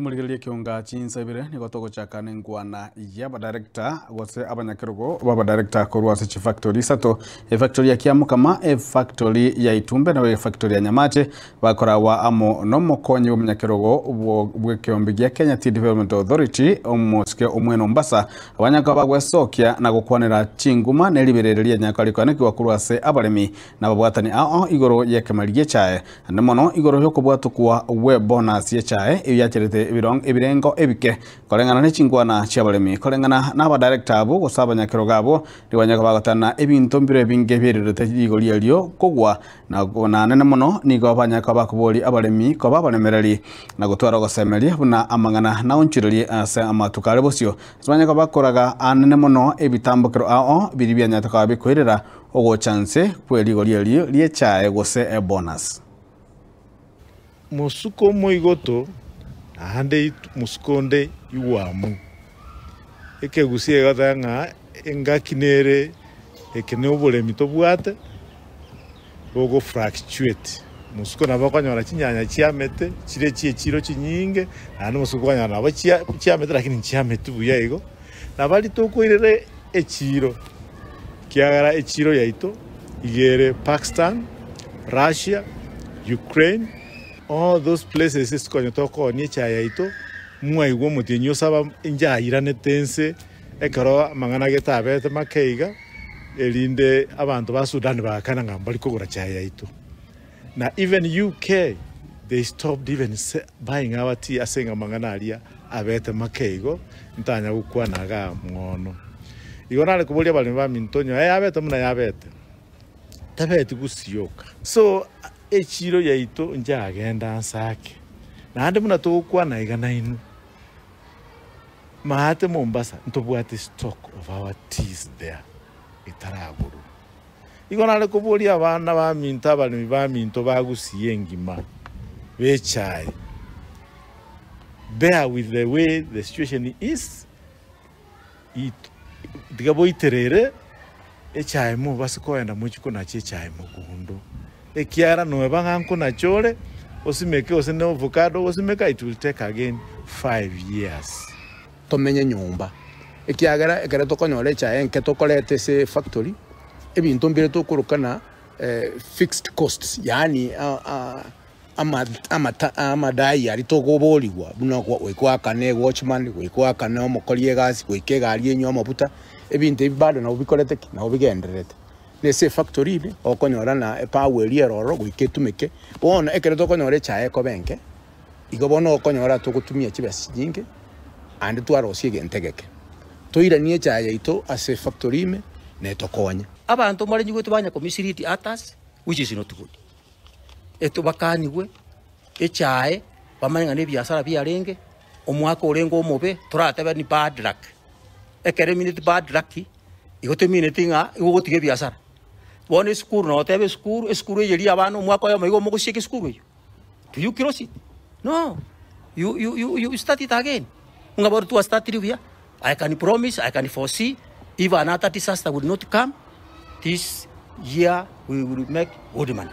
Morigererie ekionga chinsa ibere nigo togochaka nenkwana y'abadirector gose abanyakerogo b'abadirector korwa ase chifactory isato, efactory ya Kiamokama, efactory ya Itumbe na efactory ya Nyamache bakoragwa amo nomokonyi bw'omonyakerogo bw'ekeombe gia Kenya Tea Development Authority omosike Omweno Ombasa abanyaka bagwesokia na gokwanera chinguma ne riberera rianyaka rikoanekigwa korwa ase abaremi na ababwatani ao igoro y'ekemeri gi'echae Naende mono igoro y'okobwatokwa gw'ebonus y'echae eyio yacherete ebirengo ebike koreng'ana ne chinkwana chi'abaremi. Koreng'ana n'abadirector abwo gose abanyakerogo abwo nigo banyare koba bagotana ebinto mbire ebinge biererete rigori erio kogwa na naende mono nigo banyare koba bakoboria abaremi koba abaremereri na gotwara ogosemeria buna amang'ana naonchorerie ase amatuko are bosio. Ase banyare koba bakoraga anene mono ebitambokero ao biria bianyarete koba bikoirera Ogocha nse kwe rigori erio ri'echae gose ebonus. Mosuko omoigoto, naende mosuko onde igwamu. Ekegusia egoteba ng'a engaki nere eke na oboremi tobwate bogo fluctuate. Mosuko nabo okonyora chinyanya chiamete chire chi'echiro chinyinge, naende mosuko okonyora nabo chiamete lakini nchiameti buya igo. Nabari tokoirera echiiro, ekiagera echiiro yaito iga ere Pakistan, Russia, Ukraine, all those places ase konya tokoonia echae yaito, mwaigwa omotienyi osaba inche airanete inse ekero amang'ana gete abete make iga, erinde abanto ba Sudan bagakana ng'a mbari kogora chae yaito. Na even UK they stopped even buying our tea ase ng'a amang'ana aria abete make igo ntanya gokwana igaa mono. Igo nare koboria abaremi baminto onye ee yabete buna yabete, tabeti gosioka. So echiro yaito nchagenda nsake naende buna togokwana iga nainwe, maate Mombasa ntobwate stock of our teas there etaragorwa. Igo nare koboria abana baminto abaremi baminto ba Gusii engima b'echae, bear with the way the situation is, tiga boiterere echae mobase koenda mochie konacha echae mogondo, ekiagera noeba ng'a nkonacha ore, osimeke gose ne ovacado ogosimeka it will take again 5 years. Tomenye nyomba, ekiagera ekero tokonyora echae enke tokoreta ase efactory, ebinto mbire tokoroka na fixed costs yaani amadai aria tokoborigwa buna goika oakane ewatchman, goika oakane omokori egasi, goika egari enywe amafuta, ebinto ebi bado nabo bikorete ki? Nabo bigendererete. Na ase efactory ime okonyora na epower eria ere ororo goika etumeke, bono ekero tokonyora echae ekoba enke. Igo bono okonyora togotumia chibesa chinyinge, aande twarosia egento egeke. Toiranie echae yaito ase efactory ime, netokonye. Abanto mbare nyigwete banya ko mislead others which is not good. Eto bakanigwe echae bamanye ng'a na ebiasara biarenge, omwaka orenge omobe toratebe ni bad luck. Ekero emineti bad luck, igo temineti ng'a igo ogotiga ebiasara. Bono esukuru notebe esukuru, esukuru eye eria abana omwaka oyomo igo mogosieka esukuru eywo. Do you close it? No, you, you, you, you start it again. Ng'a bono twastartire buya, I can promise, I can foresee, if another disaster will not come, this year we will make good money.